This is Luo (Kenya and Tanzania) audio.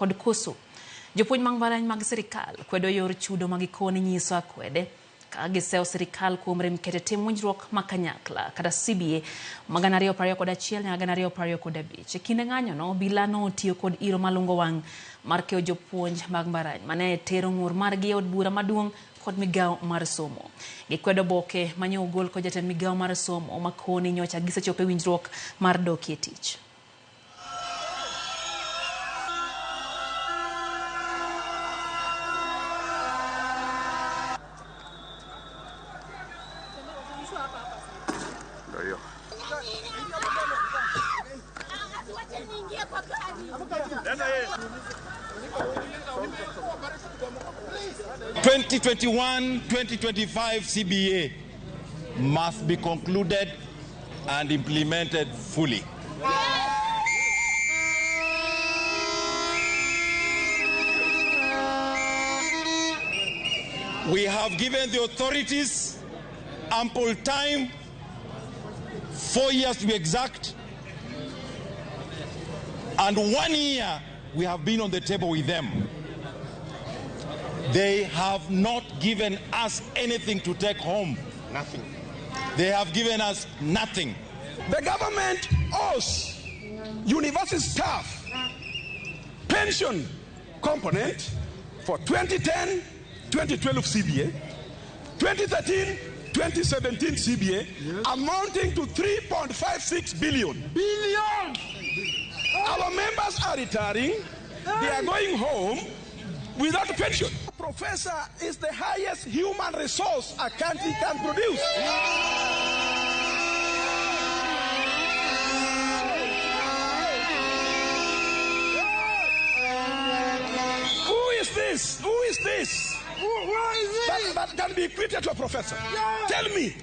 Kod koso. Jopuonj mag mbalariany mag sirikal kwedo yor chudo ma gikone nyiso akwede ka gisewo sirikal kuom rem keto e tim winjruok ma kanyakla kata CBA ma 2021 nyaka 2025. E kinde ng'anyono, obila notiyo kod iro malungo wang' mar keyo jopuonj mag mbalariany mane tero ng'ur margi e od bura maduong' kod migawo mar somo. Gikwedo oboke manye ogol kod jatend migawo mar somo ma koni nyocha gisechopo e winjruok mar dokie tich. Ndio hiyo. 2021-2025 CBA must be concluded and implemented fully. We have given the authorities ample time, 4 years to be exact, and one year we have been on the table with them. They have not given us anything to take home. Nothing. They have given us nothing. The government owes university staff pension component for 2010 2012 CBA, 2013 2017 CBA, amounting to 3.56 billion. Billion! Our members are retiring, they are going home without pension. Professor is the highest human resource a country can produce. Who is this? Who is this? Who is it? That can be equated to a professor. Yeah. Tell me.